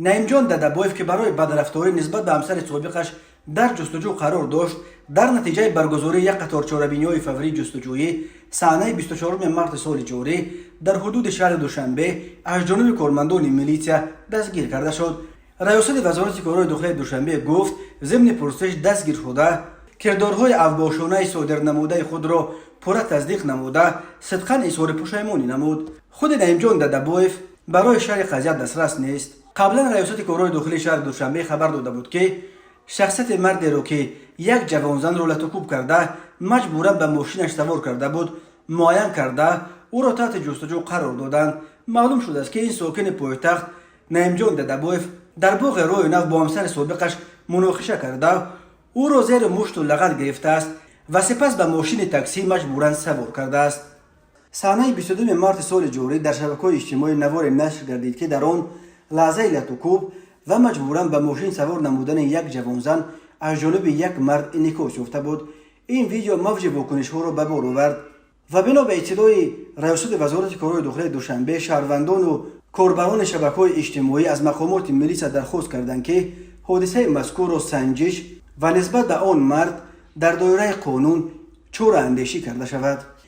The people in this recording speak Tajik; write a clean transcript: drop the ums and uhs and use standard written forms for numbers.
Наимҷон Дадабоев, ки барои бадрафторӣ нисбат ба ҳамсари собиқаш дар ҷустуҷӯ қарор дошт, дар натиҷаи баргузории як қатор чорабиниҳои фаврии ҷустуҷӯӣ санаи 24 марти соли ҷорӣ дар ҳудуди шаҳри Душанбе аз ҷониби кормандони милитсия дастгир карда шуд. Раёсати Вазорати корҳои дохилаи Душанбе гуфт, зимни пурсиш дастгиршуда кирдорҳои авбошонаи содирнамудаи худро пурра тасдиқ намуда, сидқан изҳори пушаймонӣ намуд. Худи Наимҷон Дадабоев барои шарҳи қазия дастрас нест. Қаблан Раёсати корҳои дохилии шаҳри Душанбе хабар дода буд, ки шахсияти мардеро, ки як ҷавонзанро латукӯб карда, маҷбуран ба мошинаш савор карда буд, муайян карда, ӯро таҳти ҷустуҷӯ қарор доданд. Маълум шудааст, ки ин сокини пойтахт Наимҷон Дадабоев дар боғи Роҳи Нав бо ҳамсари собиқаш муноқиша карда, ӯро зери мушту лағат гирифтааст ва сипас ба мошини таксӣ маҷбуран савор кардааст. Санаи 22 марти соли ҷорӣ дар шабакаҳои иҷтимоӣ наворе нашр гардид, ки дар он лаҳзаи латукӯб ва маҷбуран ба мошин савор намудани як ҷавонзан аз ҷониби як мард инъикос ёфта буд. Ин видео мавҷи вокунишҳоро ба бор овард ва бино ба иттилои Раёсати Вазорати корҳои дохилаи Душанбе, шаҳрвандону корбарони шабакаҳои иҷтимоӣ аз мақомоти милитсия дархост карданд, ки ҳодисаи мазкурро санҷиш ва нисбат ба он мард дар доираи қонун чораандешӣ карда шавад.